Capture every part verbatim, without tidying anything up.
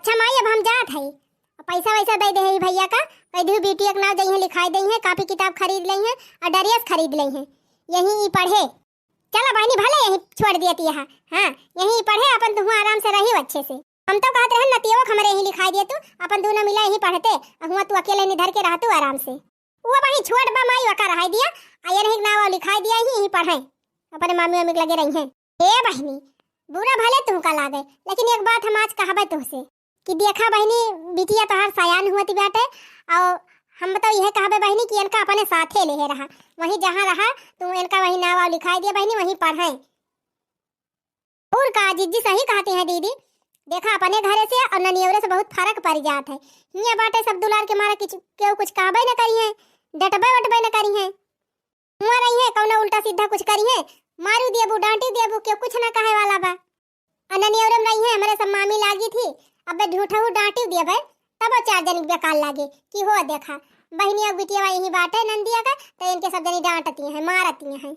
अच्छा माई, अब हम जात हई, पैसा वैसा दइ देहे भइया का, कहि दिहु बिटिया के नाव जइहें लिखाइ देइहें, कापी किताब खरीद लेइहें अउर ड्रेस खरीद लेइहें, यहीं ई पढ़े। चला बहिनी, भले यहीं छोड़ दियत यहाँ, हाँ, यहीं पढ़े, अपन तुहूँ आराम से रहिउ अच्छे से। हम तउ कहत रहन नतियवा के हमरे यहीं लिखाइ दियतू, अपन दूनो मिला यहीं पढ़ते, अउर हुआँ तू अकेले निधर के रहतू आराम से। उ अबहीं छोट बा माई, ओका रहाइ दिया, अउर यहीं नाव लिखाइ दिया, यहीं, यहीं पढ़े, अपने मामी वामी के लगे रहिहें। ए बहिनी, बुरा भले तुहका लागे, लेकिन एक बात हम आज कहबे तुहसे कि देखा बहिनी, बिटिया तोहार सयान होत बाटे, अउर हम तो इहे कहबे बहिनी कि इनका अपने साथे लेहे रहा, वहीं जहाँ रहा तू इनका वहीं नाव वाव लिखाइ दिया बहिनी, वहीं पढ़े। अउर का जिज्जी सही कहती हैं दीदी, देखा अपने घरे से अउर ननियौरे से बहुत फरक परि जात है। हियाँ बाटे सब दुलार के मारा कि केहू कुछ कहबे न करिहें, डटबे वटबे न करिहें। हुआँ रहिहें, कउनो उल्टा सीधा कुछ करिहें, मारू देबू, डाँटी देबू, केहू कुछ ना कहे वाला बा। अउर ननियौरे में रहिहें, हमरे सब मामी लागी थी, अबे झूठहू डाँटी देबे, तबो चार जनी के बेकार लागे कि हो देखा, बहिनिया बिटिया यहीं बाटे नंदिया का, तो इनके सब जनी डाँटती हैं, मारती हैं।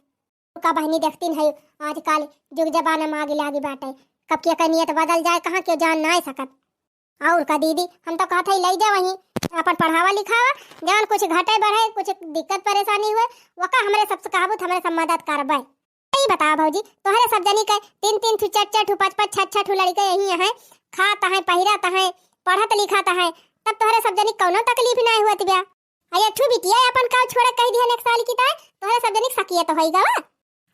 का बहिनी देखती नहीं, आजकल जुग जमाना में आगी लागी बाटे, कब के का नियत बदल जाए, कहाँ के जान नाहीं सकत। अउर का दीदी, हम तो कहत हई, लइ जा वहीं, अपन पढ़ावा लिखावा, जउन कुछ घटे बढ़े, कुछ दिक्कत परेशानी हुए, वका हमरे सबसे कहबू त हमरे सब मदद करबे। ई बतावा भौजी, तोहरे सब जनी के तीन तीन ठू, चार चार ठू, पाँच पाँच, छह छह ठू लड़के यहीं हैं, खात हैं, पहिरत हैं, पढ़त लिखत हैं, तब तोहरे सब जनी कउनो तकलीफ नाहीं होत बा। आ एक ठू बिटिया अपन काव छोड़े कहि दिहन एक साल की, ताई तोहरे सब जनी के सकियत होइ गवा।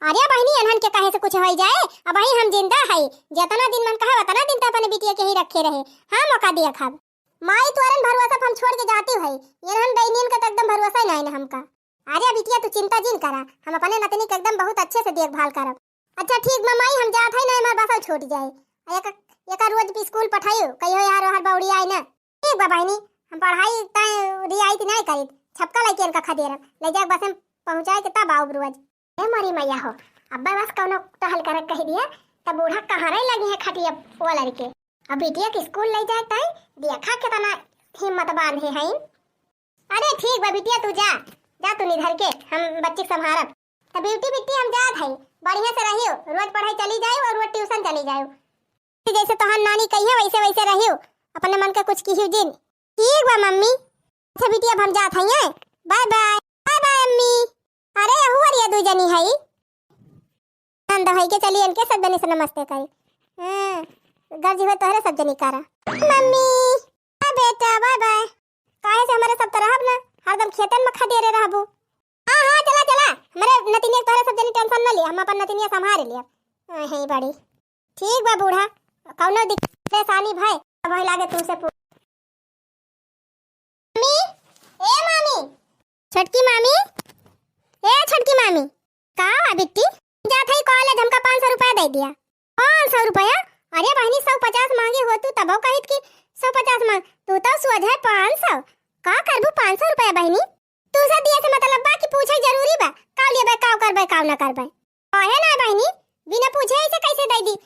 अरे बहिनी, एनहन के कहे से कुछ होइ जाए? अबहीं हम जिंदा हई, जेतना दिन मन कहे ओतना दिन त अपने बिटिया के ही रखे रहे। हम ओका देखब। माई, तोरन भरोसा पे हम छोड़ के जाती हई। एनहन डैनियन का त एकदम भरोसा ही नाहीं न हमका। अरे बिटिया, तू चिंता जिन करा, हम अपने नतनी के एकदम बहुत अच्छे से देखभाल करब। अच्छा ठीक बा माई, हम जात हई, नाहीं हमार बसव छूट जाए। आ एक, एक रोज भी स्कूल पठाइउ, कहियो यार हर बौड़ी आए ना। ठीक बा बहिनी, हम पढ़ाई ताई रियायत नाहीं करीत, छपका लइके इनका खदेरब, लइ जाके बस में पहुँचाए के तब आउब रोज। ए मोरी मैया हो, अब्बे बस कउनो टहल करक कहि दिया, तब बूढ़ा कहाँ रहे लगी है खटिया वो लड़के। अब बिटिया के स्कूल लइ जाए ताई देखा केतना हिम्मत बांधे हैं। अरे ठीक बा बिटिया, तू जा, जा तू निधर के, हम बच्ची के संभारब। त बिटिया बिट्टी हम जात हई, बढ़िया से रहियो, रोज पढ़ाई चली जाइयो अउर रोज ट्यूशन चली जाइयो। जैसे तोहार नानी कहिए वैसे वैसे रहियो, अपने मन के कुछ किहियो जिन। ठीक बा मम्मी। अच्छा बिटिया, अब हम जात हई, हैं? बाय बाय। बाय बाय अम्मी। अरे अहू अरिया दू जनी हई। नंद हई के चली इनके सब जनी से नमस्ते करी। हाँ, गर्जी हुए तोहरे सब जनी करा। मम्मी, बाय बेटा, बाय बाय। काहे से हमरे सब तो रहब ना, हरदम खेतन में खदेरे रहबू। हाँ हाँ, चला चला, हमरे नतिनिया के तोहरे सब जनी टेंशन न लिया, हम अपन नतिनिया संभाल लिया। हाँ, है बड़ी। ठीक बा बूढ़ा, कउनो दिक्कत परेशानी भय, अब वही लागे तुमसे पूछ। मामी, ए मामी, छोटकी मामी, ए छोटकी मामी, का बा बिट्टी? जात हई कॉलेज, हमका पाँच सौ रुपया दइ दिया। पाँच सौ रुपया? अरे बहिनी, सौ पचास मांगे हो तू, तबो कहित कि सौ पचास मांग, तू तो सोझ है पाँच सौ। का करबू पाँच सौ रुपया बहिनी? तू से दिए से मतलब बा कि पूछे जरूरी बा, काव लेबे, काव करबे, काव ना करबे? अहे ना बहिनी, बिना पूछे ऐसे कैसे दइ दी?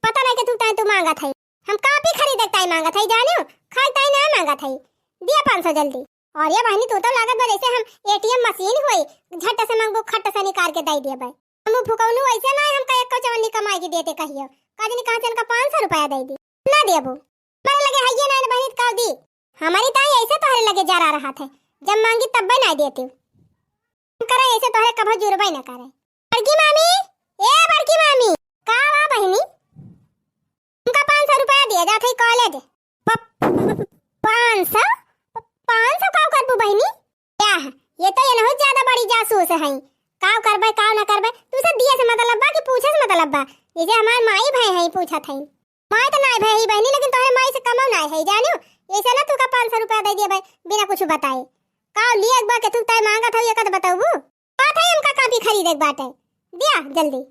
पता नहीं कि तू ताई तू मांगत है। हम कापी खरीदे ताई मांगत है, जानियो, खाए ताई ना मांगत है। दिया पाँच सौ जल्दी। अरे बहिनी, तू तो लागत बा जैसे हम एटीएम मशीन होई, झट से मांगबू, खट से निकाल के दइ दिए भाई। हम फुकौनू ऐसे ना, हमका एको चवन्नी कमाई के देते कहियो। का जानी कहाँ से इनका पाँच सौ रुपया दइ दी। ना देबू। हमारे लगे हइये ना बहिनी, त का दी? हमारी ताई ऐसे तोहरे लगे जरा रहत है, जब मांगी तब्बे ना देती। करे ऐसे तोहरे कभो जुरबे ना करे। बड़की मामी, ए बड़की मामी, का बा बहिनी? हमका पाँच सौ रुपया दिया जात है कॉलेज। प-, प-, प-, पाँच सौ? प-, पाँच सौ का करबू बहिनी? क्या है? ये तो ये बहुत ज्यादा बड़ी जासूस है। काव करबे, काव ना करबे, तू से दिए से मतलब बा कि पूछे से मतलब बा? जैसे हमार माई भय है, पूछत है। माई तो नाय भय ही बहिनी, लेकिन तोहरे माई से कमो नाय है, जानियो। ऐसे ना तू का पाँच सौ रुपया दे दिए भाई, बिना कुछ बताए। काव लिए एक बार के तू तय मांगत हो, ये कद बताबू? बात है, हमका कापी खरीदे के बाटे। दिया जल्दी।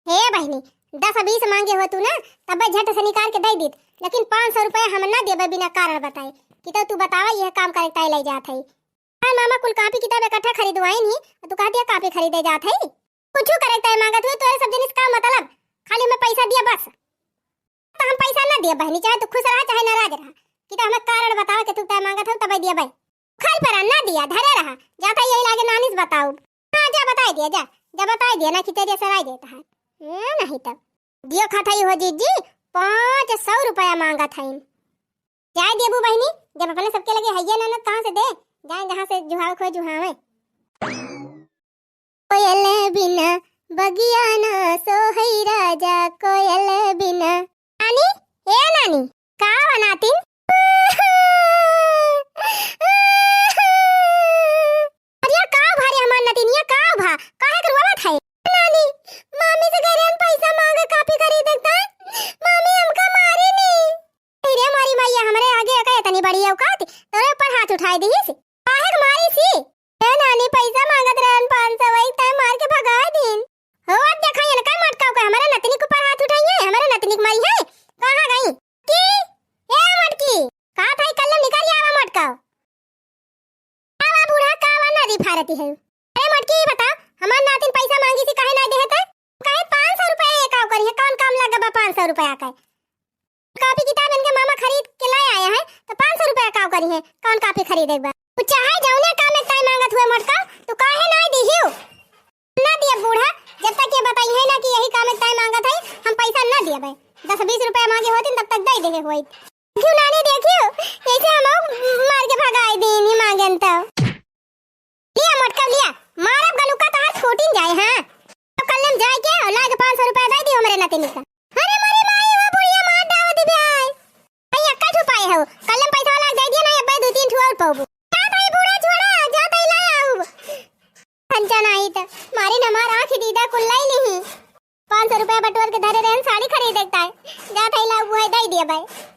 हे बहिनी, दस बीस मांगे हो तू ना, तब झट से निकाल के दे दीत, लेकिन पाँच सौ रुपया हम ना देबे बिना कारण बताए कि तो तू बतावा यह काम करे ताई ले जात है। हाँ मामा, कुल कापी किताब इकट्ठा खरीदवाइन ही, तू कह दिया कापी खरीदे जात है। कुछ करे ताई मांगत हुए, तोरे सब जनिस का मतलब, खाली हमें पैसा दिया बस। तो हम पैसा ना दिया बहिनी, चाहे तू खुश रहा चाहे नाराज रहा, कि तो हमें कारण बतावा कि तू ताई मांगत हो तब दिया भाई। खाई पर ना दिया, धरे रहा, जाता यही लागे नानिस बताऊ। हाँ, जा बताई दिया, जा, जा बताई दिया ना कि तेरे सराय देता है। ए, नहीं तब। दियो खात हई हो जीजी, पाँच सौ रुपया मांगत हईन। जाए देबू बहिनी, जब अपने सबके लगे हइये ननद, कहाँ से दे? जाए जहाँ से जुहावे खोए जुहावे। कोयल बिना बगिया ना सोहई राजा, कोयल बिना। नानी, ए नानी, का बा नातिन? अरे का भा रे हमार नतिनिया, का भा? काहे के रोवत है? नानी, मामी से कह रहे हैं पैसा मांगे, कापी खरीदे का। मामी हमका मारी नी। अरे मारी मैया, हमरे आगे का इतनी बड़ी औकात, तोरे ऊपर हाथ उठाई दीस। काहे के मारी सी? ए नानी, पैसा मांगत रहन पाँच सौ, वही तय मार के भगा दीन। हो, अब देखा ये ना, का मटकाओ का हमारे नतनी के ऊपर हाथ उठाई है, हमारे नतनी के मारी है। कहाँ गई? की? ए मटकी, का था कल निकाल आवा मटकाओ। आवा बूढ़ा, का आवा ना रिफारती है। अरे मटकी, ये बताओ, हमार नातिन पैसा मांगी थी, काहे ना देहे तय? काहे पाँच सौ रुपया ये काव करी है, कौन काम लगा बा पाँच सौ रुपया का? कापी किताब इनके मामा खरीद के ले आए हैं, तो पाँच सौ रुपया काव करी है, कौन कापी खरीदे बा? तू चाहे जौने काम में तय मांगत हुए मटका, तू काहे ना दिहियो? ना दिया बूढ़ा, जब तक ये बताई है ना कि यही काम में तय मांगत है, हम पैसा ना दिया भाई। दस बीस रुपया मांगे होती तब तक दे देहे होई। क्यों नानी देखियो, ऐसे हम मार के भगाए दीन ही मांगन तो। लिया मटका लिया, मारब गलुका तहार फूटिन जाए, हाँ। तो कल हम जाए के और लाके पाँच सौ रुपया दे दियो हमरे नतिनी का। अरे मोरी माई, वो बुढ़िया मार डाव दिबे आई। भाई अक्का ठो पाए हो, कल हम पैसा वाला दे दिया ना, अब्बे दो तीन ठो और पाऊबू। का भाई बूढ़ा छोड़ा, जा तई ला आऊ। खंचा नाही त मारी न मार आँख दीदा कुल्लाई लिही। पाँच सौ रुपया बटोर के धरे रहन, साड़ी खरीदे के ताई। जा तई ला वो है दे दिया भाई।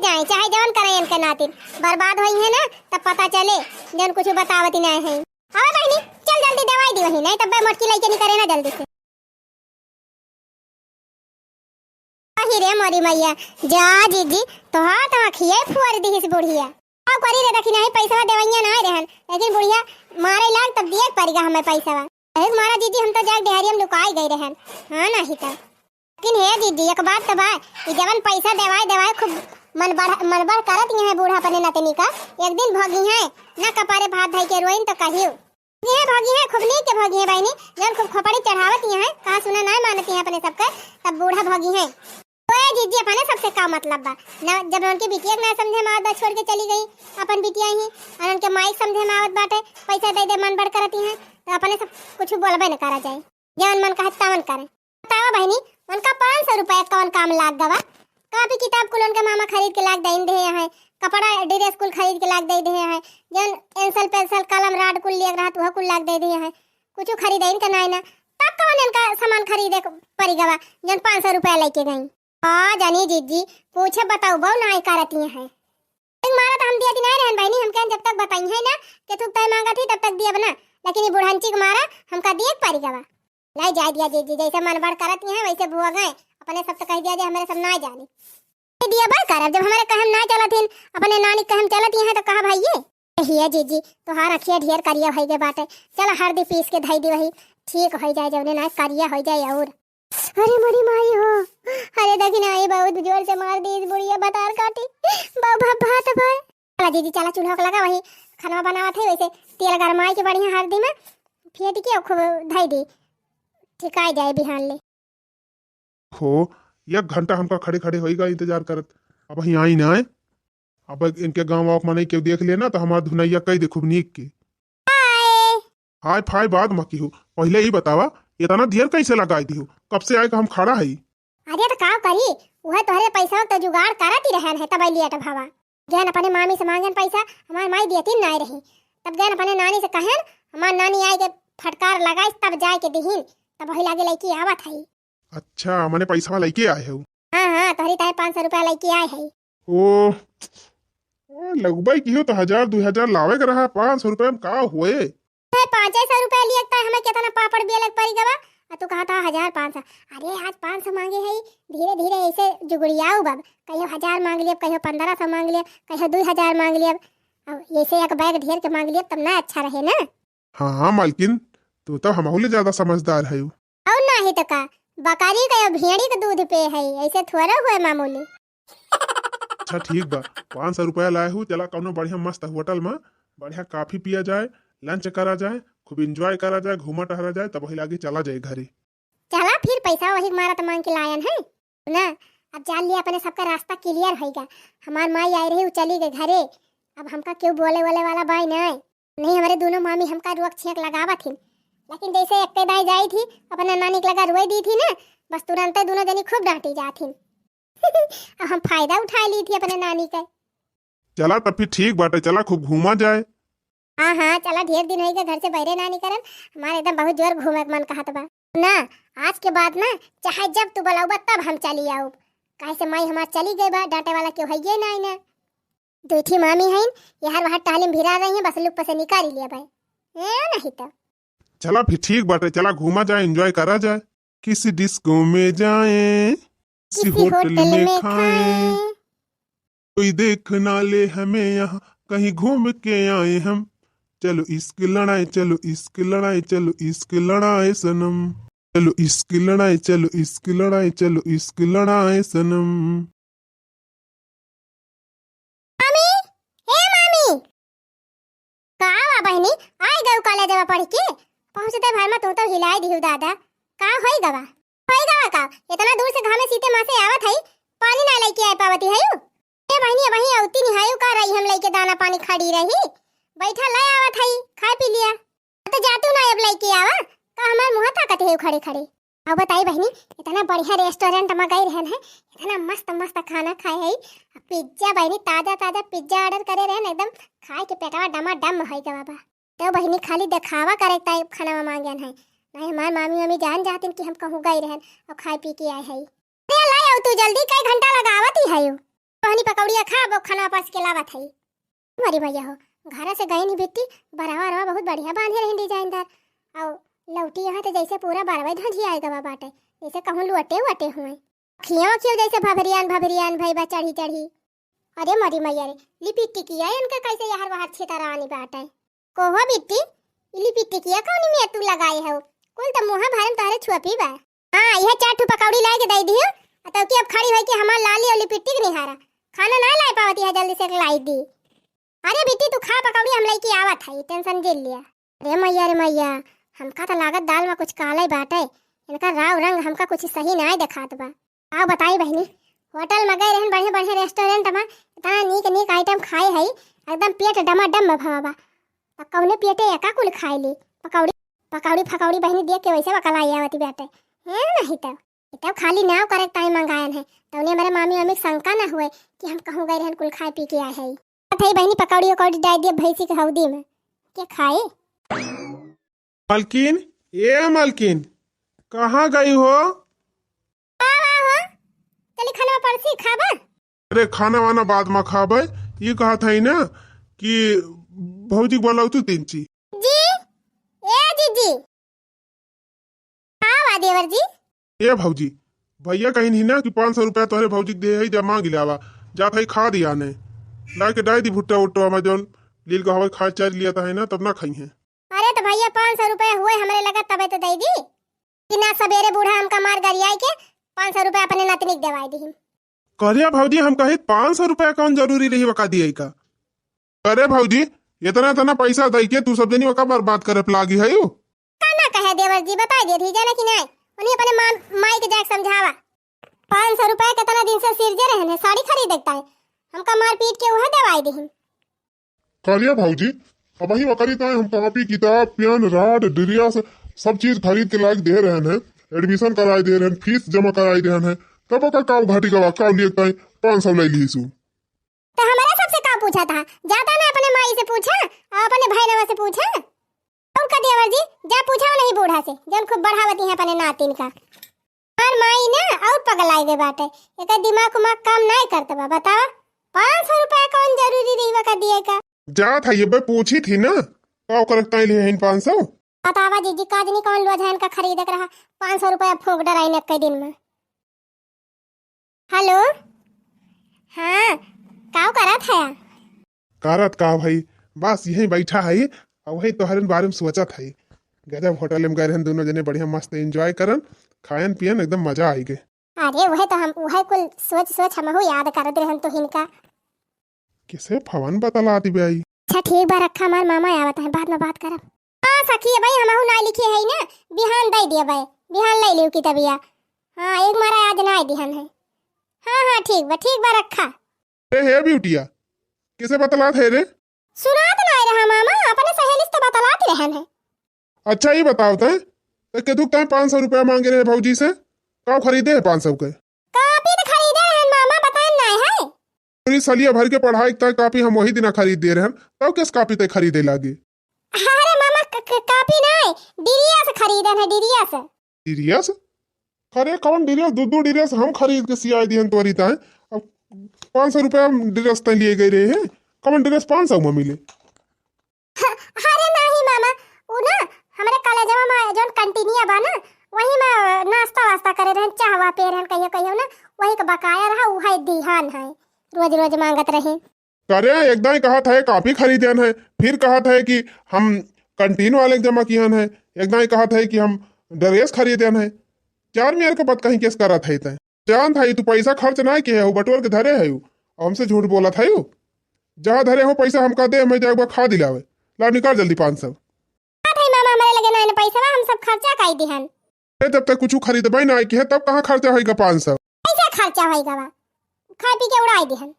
जाए, चाहे जवन करे इनके नातिन, बर्बाद होई है ना, तब पता चले, जन कुछ बतावत ही नहीं है। आवा बहिनी, चल जल्दी दवाई दी वही, नहीं तब मोटकी लइके नहीं करे ना जल्दी से। अही रे मोरी मैया, जा जीजी, तोहार तो आँखिए फोड़ दिहिस बुढ़िया। अब करी रे, देखी नहीं पैसवा देवैया ना रहन, लेकिन बुढ़िया मारे लाग तब दिए के परिगा हमें पैसवा। अरे मारा जीजी, हम तो जाके डेहरिया में लुकाई गई रहन। हाँ नहीं तो। लेकिन हे जीजी, एक बात तो बा, ई जवन पैसा देवाए देवाए खूब मन बढ़, मन बढ़ करत यहाँ बूढ़ा अपने नतनी का, एक दिन भगी है ना कपारे भात धई के रोइन तो कहियो। ये भगी है, खूब नीक के भगी है बहिनी, जवन खूब खोपड़ी चढ़ावत यहाँ, कहा सुना ना मानत यहाँ अपने सबके, तब बूढ़ा भगी है। ओए जीजी, अपने सबसे का मतलब बा? ना, जब उनके बिटिया के ना समझे में आवत बा, छोड़ के चली गई अपन बिटिया ही, और उनके माई के समझे में आवत बाटे, पैसा दे दे मन बढ़ करत ही हैं, तो अपने सब कुछ बोलबे न करा जाए, जवन मन कहे तवन करे। बतावा बहिनी, उनका पाँच सौ रुपया कौन काम लाग गवा? कापी किताब कुल उनके मामा खरीद के लाग दे दे हैं, कपड़ा ड्रेस कुल खरीद के लाग दे दे हैं, जवन पेंसिल पेंसिल कलम राड कुल लिया रहत वह कुल लाग दे दे हैं, कुछ खरीदे इनका नाई ना, तब कौन इनका सामान खरीदे के पड़ी गवा, जवन पाँच सौ रुपया लेके गई? हाँ, जानी जीजी, पूछे बताऊ बहु नाई करती हैं। एक मारा तो हम दिया दिन आए रहन बहिनी, हमके जब तक बताई है ना कि तू तय मांगत ही तब तक दियब ना, लेकिन ये बुढ़ंची के मारा हमका दिए के पड़ी गवा। लाई जाए दिया जीजी, जैसे मन बढ़ करत ही हैं वैसे भुआ गए, अपने सब तो कह दिया जे हमारे सब ना जानी। ये दिया बा करब, जब हमारे कहम ना चलत हिन, अपने नानी कहम चलत ही हैं तो कहा भाई ये। हिया जीजी, तोहार अखिया ढेर करिया होई गए बाटे, चल हरदी पीस के धई दी वही, ठीक होई जाए, जौने ना करिया होई जाए और। अरे मोरी माई हो, अरे देखी ना, ये बहुत जोर से मार दी इस बुढ़िया, बतार काटी, बहु भा-, भात भाई। चला दीदी, चला चूल्हा के लगा, वही खाना बनावत है, वैसे तेल गरमाई के बढ़िया हरदी में फेंट के खूब धई दी, ठिकाई जाए बिहान ले। हो, एक घंटा हमका खड़े खड़े होई गा इंतजार करत, अब ही आई ना है। अब इनके गाँव वाँव के मनई केहू देख लेना तो हमार धुनैया कई दे खूब नीक के। हाय। हाय फाय बाद में की हो, पहले ही बतावा, इतना देर कैसे लगाई दी हो? कब से आए का हम खड़ा है। अरे तो का करी, वह तोहरे पैसा तो जुगाड़ करत ही रहन है, तब लेट भवा। गहन अपने मामी से मांगन पैसा, हमार माई देती ना रही। तब गहन अपने नानी से कहन, हमार नानी आए के फटकार लगाई, तब जाए के दिहिन, तब वही लागे लड़की आवत है। अच्छा, मने पैसा लेके आए हो? हाँ, हाँ, तोहरी ताहे पाँच सौ रुपया लेके आए है। ओ, ए, लगबाई की हो तो हजार, दो हजार लावे के रहा, पाँच सौ रुपया में का होए? है पाँचे सौ रुपया लिए ताहे हमें कितना पापड़ बेले के पड़ी गवा, आ तू कहा था हजार पाँच सौ। अरे, आज पाँच सौ मांगे है, धीरे धीरे ऐसे जुगड़ियाऊ बब, कहियो हजार मांग लियब, कहियो पन्द्रह सौ मांग लियब, कहियो दो हजार मांग लियब। अब ऐसे एक बैग ढेर के मांग लियब, तब ना अच्छा रहे ना। हाँ, हाँ, मालकिन, तू तो हमहू ले ज्यादा समझदार है। और नाही तो का, बकरी का या भेड़ी का दूध पे है, ऐसे थोड़ा हुए मामूली। अच्छा ठीक बा, पाँच सौ रुपया लाए हूँ, चला कौनो बढ़िया मस्त होटल में बढ़िया कॉफी पिया जाए, लंच करा जाए, खूब एंजॉय करा जाए, घूमा टहरा जाए, तब वही लागे चला जाए घरे। चला फिर पैसा वही मारा तो मांग के लायन है ना, अब जान लिया, अपने सबका रास्ता clear होइगा। हमार माई आई रही, उ चली गई घरे। अब हमका केहू बोले वोले वाला बाय नाय। नहीं, हमरे दुनो मामी हमका रोक छेक लगावत हिन, लेकिन जैसे एक्के दाई जाई थी, अपने नानी के लगा रोए दी थी ना, बस तुरंते दुनो जनी खूब डांटी जात हिन। अब हम फायदा उठाए ली थी अपने नानी के। चला तब फिर ठीक बाटे, चला खूब घूमा जाए। हाँ, हाँ, चला, ढेर दिन होइगा घर से बहरे ना निकरन, हमारे एकदम बहुत जोर घूमे के मन कहत बा। ना, आज के बाद ना, चाहे जब तू बुलाउबा तब हम चली आउब, काहे से माई हमार चली गई बा, डांटे वाला केहू हइये ना आई ना। दुई ठी मामी हईन, यहर वहर टहले में भिरा रही हैं, बस लुक पर से निकाल ही लिया भाई। ए, नहीं तो। चला फिर ठीक बाटे, चला घूमा जाए, enjoy करा जाए। किसी डिस्को में जाए, किसी किसी होटल होटल में में खाए, खाए। कोई देख ना ले हमें यहाँ, कहीं घूम के आए हम। चलो इश्क लड़ाए, चलो इश्क लड़ाए, चलो इश्क लड़ाए सनम। चलो इश्क लड़ाए, चलो इश्क लड़ाए, चलो इश्क लड़ाए सनम। मामी, हे मामी, का बा बहिनी, आइ गयू कॉलेजवा पढ़ के? पहुँचते भर में तू तो हिलाई दिहू दादा। का होई गवा? होई गवा का? इतना दूर से घामे सीते मासे आवत हई, पानी ना लइके आइ पावती हयू? ए बहिनी, अबहीं अउती निहायू का रही हम लइके दाना पानी खड़ी रही। बैठा ले आवत हई, खाए पी लिया। तो जा तू ना अब लइके आवा, का हमार मुँह ताकत है खड़े खड़े। अब बताई बहिनी, इतना बढ़िया restaurant में गई रहन है, इतना मस्त मस्त खाना खाए है। Pizza बहिनी, ताजा ताजा pizza order करे रहन, एकदम खाए के पेटवा डमा डम होई गवा बा। तो बहिनी खाली देखावा करे ताई खाना मांगन है, नहीं हमार मामी मामी जान जातिन कि हम कहूँ गई रहन और खाए पी के आए है। अरे लाई आओ तू जल्दी, कई घंटा लगावत ही है। बहिनी पकौड़िया खा, अब खाना परस के लावत है। अरे भैया हो, घर से गई नहीं बिट्टी, बरवा रवा बहुत बढ़िया बांधे रही डिजाइनदार। और लौटी यहाँ तो जैसे पूरा बरवे धंधिया आए गवा बाटे, जैसे कहूँ लुअटे वटे हुए। खियावा खियो जैसे भभरियान भभरियान भई बा चढ़ी चढ़ी। अरे मरी मैया रे, लिपिटिकिया इनका कैसे यहर वहर छितरानी बाटे। कोहो बिट्टी, ई लिपिटिकिया कौनी में तू लगाए हो? कुल तो मुँह भरम तोहरे छुअपी बा। हाँ, यह चार ठो पकौड़ी लाए के दे दियो, आ तब की अब खड़ी होई कि हमार लाली और लिपिटिक निहारा। खाना ना लाए पावती है, जल्दी से लाई दी। अरे बिट्टी, तू खा पकौड़ी, हम लइके आवत हई, tension जिन लिया। अरे मैया रे मैया, हमका त लागत दाल में कुछ काले बाटे, इनका राव रंग हमका कुछ सही नाय देखात बा। आओ बताई बहिनी, होटल में गए रहन बढ़िया बढ़िया restaurant में, इतना नीक नीक item खाए हई, एकदम पेट डमाडम में भवा बा। अब कौने पेटे एका कुल खाए ली? पकौड़ी, पकौड़ी फकौड़ी बहिनी देख के वैसे बकलाई आवती बाटे। हैं नहीं तो, ये तो खाली नाव करे के ताई मंगायन है, तौने मेरे मामी मामी के शंका ना हुए कि हम कहूँ गए रहन कुल खाए पी के आए हई। अथई बहिनी पकौड़ी उकौड़ी डाल दिया भैंसी के हौदी में, के खाए? मालकिन, ए मालकिन, कहाँ गई हो? का बा हो? चली खाना परसी खाबा? अरे खाना वाना बाद में खाबे, ये कहत हई ना कि भौजी के बोलाऊ तू तीन ची। जी, ए जीजी। का बा देवर जी? ए भौजी, भैया कहिन ही ना कि पाँच सौ रुपया तोहरे भौजी के दे हई, जा मांग लावा, जात हई खा दिया ने, ला के डाई दी भुट्टा उट्टा में जौन लील को हवा खा चल लिया था है ना, तब ना खाई है। अरे तो भैया पाँच सौ रुपया हुए हमरे लगा तबे तो दे दी कि ना, सबेरे बूढ़ा हमका मार गरियाई के पाँच सौ रुपया अपने नतनी के देवाई दी। करे भौजी, हम कहे पाँच सौ रुपया कौन जरूरी रही वका दिए का? करे भौजी, इतना इतना पैसा दई के तू सब जनी वका बर्बाद करे पे लागी है यू। का ना कहे देवर जी, बताई दे दी जाना कि नहीं, उन्हीं अपने माँ माई के जाके समझावा। पाँच सौ रुपया कितना दिन से सिरजे रहन है, साड़ी खरीद देता है, हमका मार पीट के वह देवाई दी। करिया भौजी, अबही वकरी ताई हम कॉपी किताब पेन रॉड डिरिया से सब चीज खरीद के लाके दे रहन है, admission कराए दे रहन, फीस जमा कराए दे रहन है, तब ओकर का घटी गवा का लिए ताई पाँच सौ ले ली सु। तो हमारा सबसे का पूछा था, जाता ना अपने माई से पूछा और अपने भाई नवा से पूछा। और का देवर जी, जा पूछा नहीं बूढ़ा से, जन खूब बढ़ावती है अपने नातिन का। हमार माई ना और पगलाई गई बाटे, एकर दिमाग उमाग काम नाय करत बा। बतावा, पाँच सौ रुपया कौन जरूरी रही बा का दिए का? जात है ये बे, पूछी थी ना, का ओकर ताई लिए हईन पाँच सौ? बतावा जीजी, काजनी कौन लोझाइन का खरीदे के रहा, पाँच सौ रुपया फूंक डराइन एक दिन में। हेलो, हाँ, काव करत है? करत का भाई, बस यहीं बैठा है, और वही तोहरे बारे में सोचत है। गजब होटल में गए रहन, दोनों जने बढ़िया मस्त enjoy करन, खायन पियन, एकदम मजा आई गए। अरे वह तो हम, वह कुल सोच सोच हमहू याद करत रहन तो हिनका। किसे फवन बतला दी भाई? अच्छा ठीक बा, रखा, हमार मामा आवत है, बाद में बात करब। हाँ सखी, भाई हमहू ना लिखे है ना, बिहान दे दिया भाई, बिहान ले लियो किताबिया। हाँ, एक मारा आज ना दिहन है। हाँ, हाँ, ठीक बा, ठीक बा, रखा। ए, हे बिटिया, किसे बतलात है रे? सुनात नाई रहा मामा, अपने सहेली से तो बतलात रहन है। अच्छा, ई बताओ तैं, तैं केथुक तैं पाँच सौ रुपया माँगे रहे भौजी से, का खरीदे है पाँच सौ के? कापी तो खरीदे रहन मामा, बताएन नाई है। पूरी सलिया भर के पढ़ाई के तैं कापी हम वही दिना खरीद दिए रहन, तब केस कापी तैं खरीदे लागे? अरे मामा, क-, क-, कापी नाई, डिरिया से खरीदन है, डिरिया से। डिरिया से? अरे कवन डिरिया, दू दू डिरिया से हम खरीद के सियाई दिहन तोरी तैं। अब पाँच सौ रुपया डिरिया से तैं लिए गए रहे हैं, कवन डिरिया से पाँच सौ में मिले? अरे नाही मामा, उ ना हमरे कॉलेजवा में जौन कैंटीनिया बा ना, वही में नाश्ता वास्ता करे रहन, चाह वाह पिए रहन कहियो कहियो ना, वही के बकाया रहा, उहे दिहन है, रोज रोज माँगत रहे। अरे, एक दाई कहत है कापी खरीदन है, फिर कहत है कि हम कैंटीन वाले के जमा किहन है, एक दाई कहत है कि हम ड्रेस खरीदन है। चार मेर के बात कहीं केस करत है तैं। जानत है तू पैसा खर्च नाई किहे हो, बटोर के धरे है उ, और हमसे झूठ बोलत है उ। जहाँ धरे हो पैसा हमका दे, हम जाए एक बार खा दिलावे। ला निकाल जल्दी पाँच सौ। बात है मामा, हमरे लगे नाई ना पैसा बा, हम सब खर्चा कई दिहन। ए, जब तक कुछ खरीदबे ना किहे, तब कहाँ खर्चा होइगा पाँच सौ? कैसे खर्चा होइगा बा? खाए पी के उड़ाई दिहन।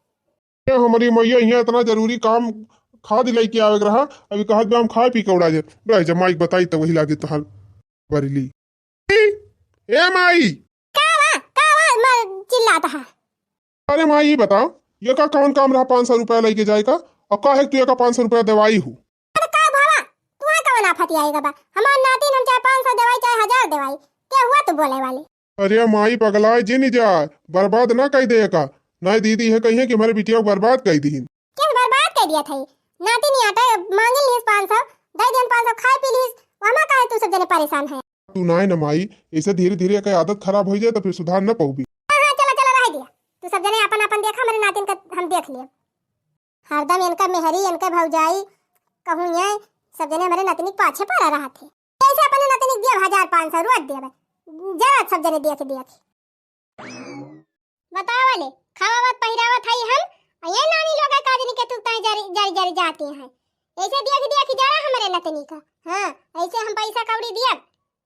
ए, हमरी मैया, यहाँ इतना जरूरी काम खाद लेके आवे के रहा, अभी कहत बा हम खाए पी के उड़ा दे। रह जा, माई के बताई तो वही लागे तोहार बरेली। ए माई! का बा? का बा? मार चिल्लात है। अरे माई, ई बताओ, ये का कौन काम रहा पाँच सौ रुपया लेके जाए का? और काहे तू ये का पाँच सौ रुपया देवाई हूँ? अरे का भावा, तुहा कवन आफत आएगा बा? हमार नातिन हम चाहे पाँच सौ देवाई, चाहे हजार देवाई, के हुआ तू बोले वाले? अरे माई पगलाए जिन जा, बर्बाद ना कई दे का। नाई दीदी है कहिए कि हमारे बिटिया को बर्बाद कई दीन। केस बर्बाद कई दिया था? नातिन आटा मांगे लिहिस पाँच सौ, दे दिहन पाँच सौ, खाए पी लिहिस, वहमा काहे तू सब जने परेशान है? तू नाई न माई, ऐसे धीरे धीरे एकर आदत खराब हो जाए तो फिर सुधार न पउबी। हाँ, हाँ, चला, चला, रह दिया। तू सब जने अपन अपन देखा, हमारे नातिन का हम देख लिए। हरदम इनका मेहरी, इनके भौजाई, कहूँ ये सब जने हमारे नतनी के पाछे पड़ा रहत है। कैसे अपने नतनी के दिया हजार पाँच सौ रोज दिया बे। जरा सब जने देख देख। बतावा ले, खावावत पहिरावत हई हम, आ ये नानी लोग का दिन के तू ताई जरी, जरी, जरी जाती हैं। ऐसे देख देख जरा हमारे नतनी का। हाँ, ऐसे हम पैसा कौड़ी दिया,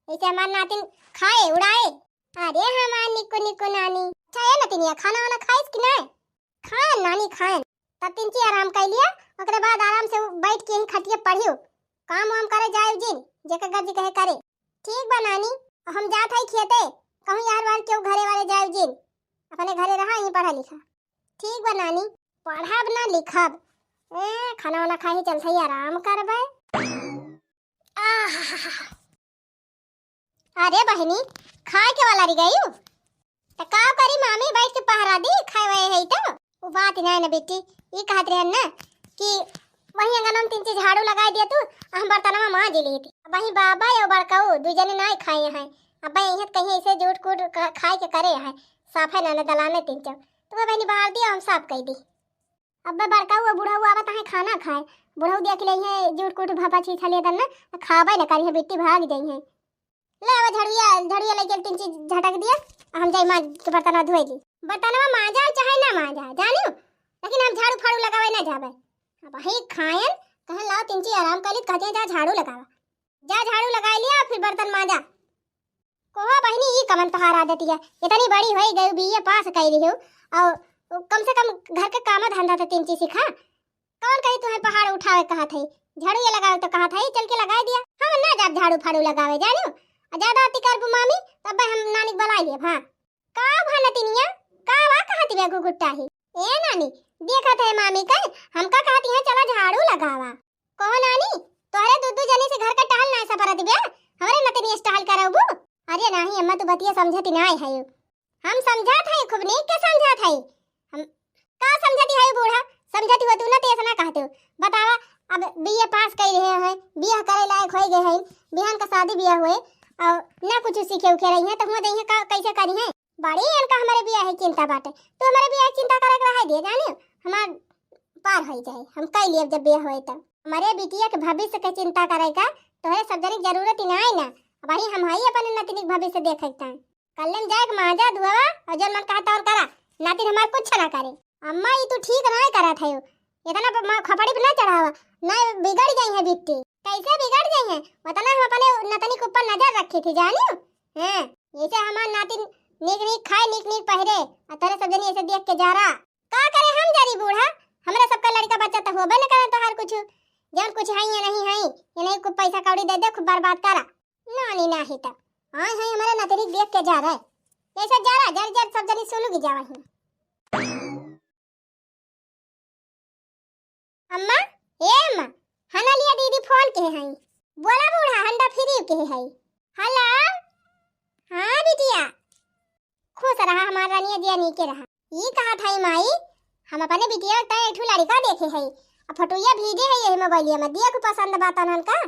ऐसे हमार नातिन खाए, उड़ाए। अरे हमार निकु निकु नानी। अच्छा ये नतनिया, खाना वाना खाइस कि नहीं? खाएन नानी, खाएन। तब तिनची आराम कर लिया, ओकरे बाद आराम से बैठ के यहीं खटिया पढ़ियो। काम वाम करे जाए जिन, जेकर गरज कहे करे। ठीक बा नानी, हम जात हई खेते, कहूँ यार वार केहू घरे वाले जाए जिन, अपने घरे रहा, यहीं पढ़ा लिखा। ठीक बा नानी, पढ़ब ना लिखब। ए, खाना वाना खाए चलत हई, आराम करबे। आह। अरे बहिनी, खाए के वाला रह गई? त का करी मामी, बैठ के पहरा दी, खाए वाए है तो। वो बात नहीं ना बेटी, ये कहत रहन ना कि वही अंगन में तिनची झाड़ू लगाए दिया तू, हम बर्तनवा मांज लेती। वही बाबा या बड़काऊ दू जने ना खाए हैं, अब यहाँ कहीं ऐसे जूठ कूट क-, खाए के करे हैं, साफे ना, ना दलाने तिनचौ, तो वो बहिनी बाहर दिया, हम साफ कर दी। अब्बे बड़का हुआ बूढ़ा हुआ आवत है खाना खाए, बुढ़ऊ देख ले है जूठ कूठ भापा छीछा ले दन ना, खाबे न करी है, बिट्टी भाग जाई है। ले आवा झड़ुआ, झड़ुआ लेके तिनची झटक दिया, आ हम जाई माँ के बर्तनवा धोए ली। बर्तनवा मांजा चाहे ना मांजा, जानियो, लेकिन हम झाड़ू फाड़ू लगावे ना जाबे। अब वही खाएन, कहन लाओ तिनची आराम कर ली, कहते हैं जा झाड़ू लगावा, जा झाड़ू लगा लिया, फिर बर्तन मांजा। कोहा बहिनी, ई कवन तोहार आदत है? इतनी बड़ी होई गई, बीए पास कई रही हो, और कम से कम घर के काम धंधा तो तिनची सिखा। कौन कही तुम्हें पहाड़ उठावे कहा थे, झाड़ू ये लगावे तो कहा था, ये चल के लगा दिया। हम ना जाब झाड़ू फाड़ू लगावे, जानियो। आ ज्यादा अति करबू मामी, तब हम नानी के बुलाई लेब। हाँ। का भा नतिनिया, का बा कहत बे घुघुट्टा ही? ए नानी, देखत है मामी के, हमका कहती है चला झाड़ू लगावा। कहो नानी, तोहरे दू दू जनी से घर का टहल ना सपरत बे, हमरे नतिनी से टहल करबू? अरे नाही अम्मा, तू बतिया समझती ना है। हम समझत है, खूब नीक के समझत है। हम का समझती है बूढ़ा? समझती हो तू ना, ते ऐसा ना कहते हो। बतावा, अब बीए पास कर रहे हैं, बियाह करे लायक हो गए हैं, बिहान का शादी बियाह हुए और ना कुछ सीखे उखे रही हैं, तो हुआ जइहे का, कैसे करी हैं? बड़ी इनका हमारे बियाह है चिंता बाटे, तू हमारे बियाह चिंता करे के रहे दे, जाने हमार पार हो जाए, हम कई लिए जब बियाह होए तब। हमारे बिटिया के भविष्य के चिंता करे का तोहरे सब जने के जरूरत ही ना है ना। अब ही हम हई अपने नतिनी के भविष्य देखे के ताई। कल्ले में जाए के माजा दुआवा और जौन मन कहता और करा, नातिन हमार कुछ ना करे। अम्मा, ई तू ठीक ना करत है, इतना ब-, मा-, खपड़ी पे ना चढ़ावा, ना बिगड़ गई है बिट्टी। कैसे बिगड़ गई है? उतना हम अपने नतनी के ऊपर नजर रखी थी, जानियो। हाँ, जैसे हमार नातिन नीक नीक खाए, नीक नीक पहिरे, आ तोरे सब जनी ऐसे देख के जरा। का करे हम जरी बूढ़ा, हमरा सबका लड़का बच्चा त होबे न करे तोहार कुछ। जौन कुछ है ये नहीं है, ये नहीं खूब पैसा कौड़ी दे दे, खूब बर्बाद करा। नानी नाही त आए है हमारे नतरी देख के जरा। ऐसे जरा, जर जर सब जनी सुलुग जावा ही। अम्मा, ए अम्मा, हना लिया दीदी फोन के है। बोला बूढ़ा, हंडा फ्री के है। हेलो, हाँ बिटिया, खुश रहा हमार रानिया जिया नीके रहा। ई कहा था माई, हम अपने बिटिया का एक ठो लड़का देखे है, अब फोटोया भेजे है यही मोबाइलिया में, देख पसंद बा तनन का।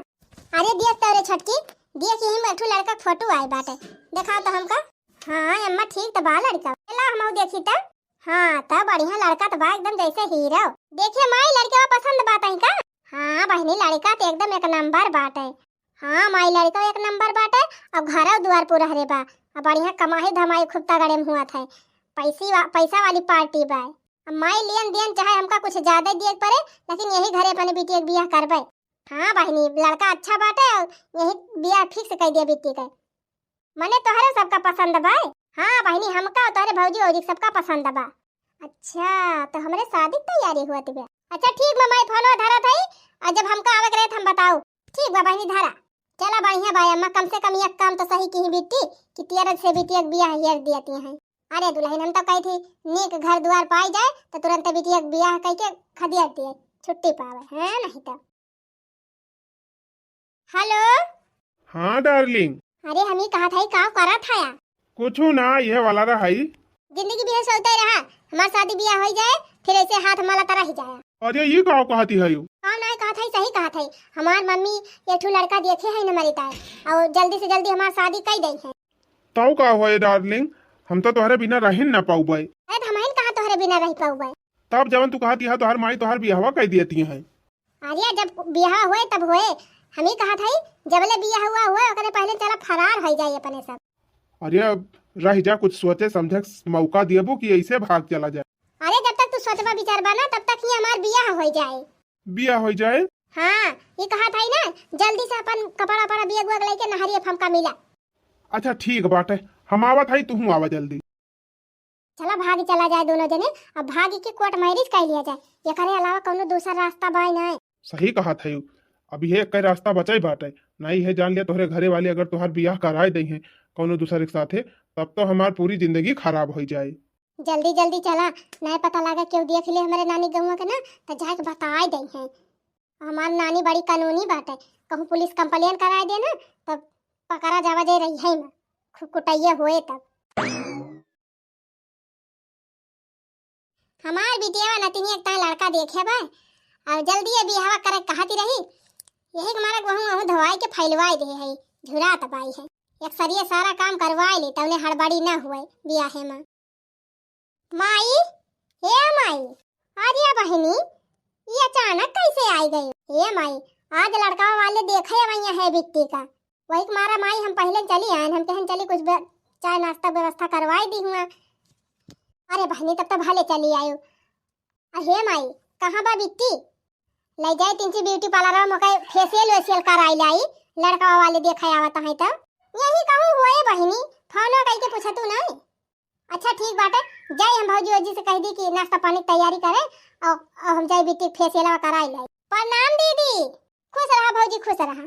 अरे देख तो रे छोटकी, देख यही में एक ठो लड़का के फोटो आए बाटे, देखाओ तो हमका। हाँ अम्मा, ठीक तो बा लड़का, ला हम देखी तो। हाँ, त बढ़िया लड़का त बा एकदम जैसे हीरो। देखिए माई, लड़का पसंद बा तही का? हाँ बहिनी, लड़का त एकदम एक नंबर बाटे। हाँ माई, लड़का एक नंबर बाटे। अब घर दुआर पूरा हरे बा, अब बढ़िया कमाई धमाई खूब तगड़े में हुआ था। पैसी वा, पैसा वाली पार्टी बा। अब माई लेन देन चाहे हमका कुछ ज्यादा दिए के पड़े, लेकिन यही घरे अपने बिटिया के बियाह करबे। हाँ बहिनी, लड़का अच्छा बाटे, यही बियाह फिक्स कर दिया बिट्टी के। मने तोहरे सबका पसंद बा? हाँ बहिनी, हमका और तोहरे भौजी औजी सबका पसंद बा। अच्छा, तो हमरे शादी की तैयारी हुआ बा। अच्छा ठीक बा, मैं फोन धरा था, और जब हमका आवे के रहे त हम बताओ। ठीक बा बहिनी, धरा। चला बढ़िया बा अम्मा, कम से कम एक काम तो सही की बिट्टी कि तेरह से बिट्टी एक बियाह हेर दिया ती हैं। अरे दुल्हन, हम तो कही थी नीक घर दुआर पाई जाए तो तुरंत बिट्टी एक बियाह कह के खदिया दिए, छुट्टी पावे, हैं नहीं तो। हेलो। हाँ डार्लिंग। अरे हम ही कहा था, का करा था या? कुछ ना, यह वाला रहा ही। जिंदगी भी है सोते रहा, हमार शादी बियाह हो जाए, फिर ऐसे हाथ मला तरह ही जाए। अरे ये का कहती है यू? हाँ ना, कहा था, सही कहा था। हमार मम्मी एक ठो लड़का देखे है न मरी ताई, और जल्दी से जल्दी हमार शादी कर दे है। तब का होए डार्लिंग, हम तो तोहरे बिना रह ही ना पाउबे। अरे तो हम ही कहाँ तोहरे बिना रह पाउबे? तब जवन तू कहती है तोहर माई तोहर बियाहवा कर दियती है। अरे जब बियाह होए तब होए, हम ही कहा था जबले बियाह हुआ हुए ओकरे पहले चला फरार हो जाए अपने सब। अरे अब रह जा, कुछ सोचे समझे के मौका दियबू कि ऐसे भाग चला जाए। अरे जब तक तू सोचबा विचारबा ना तब तक ही हमार बियाह हो जाए। बियाह हो जाए? हाँ, ये कहा था ना, जल्दी से अपन कपड़ा वपड़ा बैग वैग लेके नहरिया फमका मिला। अच्छा ठीक बाटे, हम आवत हई, तू आवा जल्दी। चला भाग चला जाए दोनों जने, अब भाग के कोर्ट मैरिज कर लिया जाए, एकरे अलावा कौनो दूसरा रास्ता बाय ना। सही कहा था यू, अब ये एक रास्ता बचाई बाटे, नहीं है जान लिया तोहरे घरे वाले अगर तोहार बियाह कराए दे हैं कौनो दूसरे के साथे, तब तो हमार पूरी जिंदगी खराब हो जाए। जल्दी जल्दी चला, नहीं पता लागे केहू देख ले हमारे नानी गौवा के ना, तो जाके बताए दे हैं। हमार नानी बड़ी कानूनी बाटे, कहूँ पुलिस कंप्लेन कराए दे ना, तब पकड़ा जावा जे रही है ना, खूब कुटैया होए तब। हमार बिटिया नतिनिया के ताई लड़का देखे बा, और जल्दी ये बियाहवा करे कहती रही, यही के मारे वहूँ वहूँ धोवाई के फैलवाई दे है, झुरात बाई है। एक सरिये सारा काम करवाई ले, तौने हड़बड़ी ना हुए बियाहे में। माई, हे माई, अरे बहिनी, ये अचानक कैसे आई गई? हे माई, आज लड़का वाले देखे अवैया है बिट्टी का, वही के मारा माई हम पहले चली आयन, हम कहन चली कुछ बे-, चाय नाश्ता व्यवस्था करवाई दी हुआ। अरे बहिनी, तब तो भले चली आयो। अरे हे माई, कहाँ बा बिट्टी? ले जाए तिनची ब्यूटी पार्लर में ओके फेशियल वेशियल कराई लाई, लड़का वाले देखे आवत हैं तो। यही कहूँ हुए बहिनी, फोनो कई के पूछतू नहीं। अच्छा ठीक बाटे, जाई हम भौजी ओजी से कह दी कि नाश्ता पानी की तैयारी करे और, और हम जाई बिट्टी फेशियल कराई लाई। प्रणाम दीदी। खुश रहा भौजी, खुश रहा।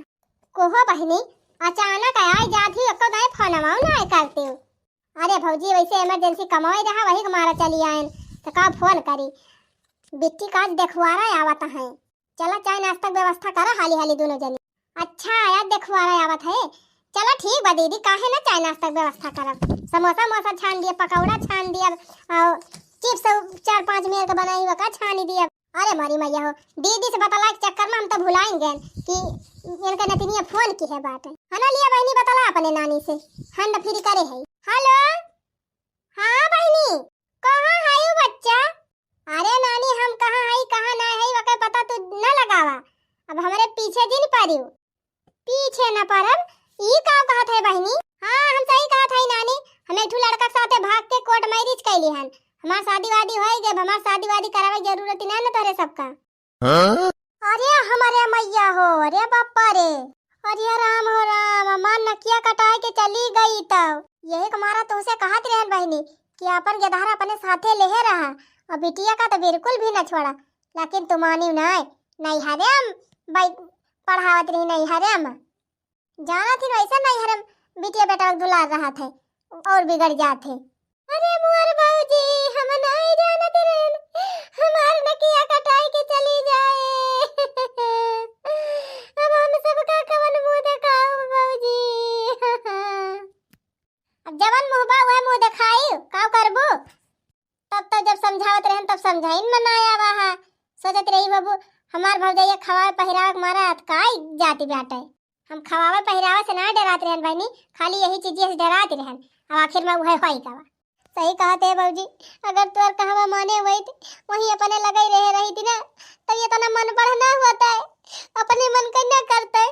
कोहो बहिनी, अचानक आई जात ही, एको दाई फोनवा ना करते हो। अरे भौजी, वैसे इमरजेंसी कमाई रहा, वही के मारा चली आयन, तो का फोन करी। बिट्टी का आज देखवारा आवत है, चला चाय नाश्ता के व्यवस्था करा हाली हाली दोनों जनी। अच्छा, आज देखवारा आवत है, चला ठीक बा दीदी, काहे ना चाय नाश्ता के व्यवस्था करब। समोसा मोसा छान दिया, पकौड़ा छान दिया, और चिप्स चार पांच मेर के बनाई वका छानी दिया। अरे मोरी मैया हो, दीदी से बतला के चक्कर में हम तो भुलाइन गए कि इनका नतिनिया फोन की है बात। हना लिया बहिनी, बतला अपने नानी से, hand free करे है। हेलो, हाँ बहिनी, कहाँ है वो बच्चा? अरे नानी, हम कहाँ है कहाँ ना है वकर पता तू न लगावा, अब हमरे पीछे जिन पड़ियो। पीछे न पड़ब, ई का कहत है बहिनी? हाँ, हम सही कहत है नानी, हम एक ठो लड़का के साथे भाग के कोर्ट मैरिज कैली हन। हमार शादी वादी होई गए, हमार शादी वादी करावे के जरूरत ना न तोहरे सबका। हाँ? अरे हमरे मैया हो, अरे बापा रे, अरे राम हो राम, हमार नकिया कटाए के चली गई तब। यही के मारा तुमसे कहत रहन बहिनी कि अपन गेदहरा अपने साथे लेहे रहा, और बिटिया का तो बिल्कुल भी न छोड़ा, लेकिन तू मानी नहीं। नैहरे हम बाई पढ़ावत रही, नैहरे हम जानत ही वैसे नैहरे हम बिटिया बेटा के दुलार रहत है और बिगड़ जात है। अरे मोर भौजी, हम नहीं जानत रहन, हमार नकिया कटाई के चली जाए। अब हम सबका कवन मुंह देखाऊ भौजी? अब जवन मुंह बा वह मुंह देखाई, का करबू? तब तो जब समझावत रहन तब समझाइन में ना आवा है। सोचत रही बाबू, हमार भौजैया खवावे पहिरावे के मारा अतकाई जाती बाटे। हम खवावे पहिरावे से ना डरात रहन बहिनी, खाली यही चीज से डरात रहन। अब आखिर में वह होई का बा। सही कहत है भौजी, अगर तोर कहवा माने होइत, वहीं अपने लगई रहे रही थी ना, तब ये तना मन बढ़ ना होता है, अपने मन का ना करते।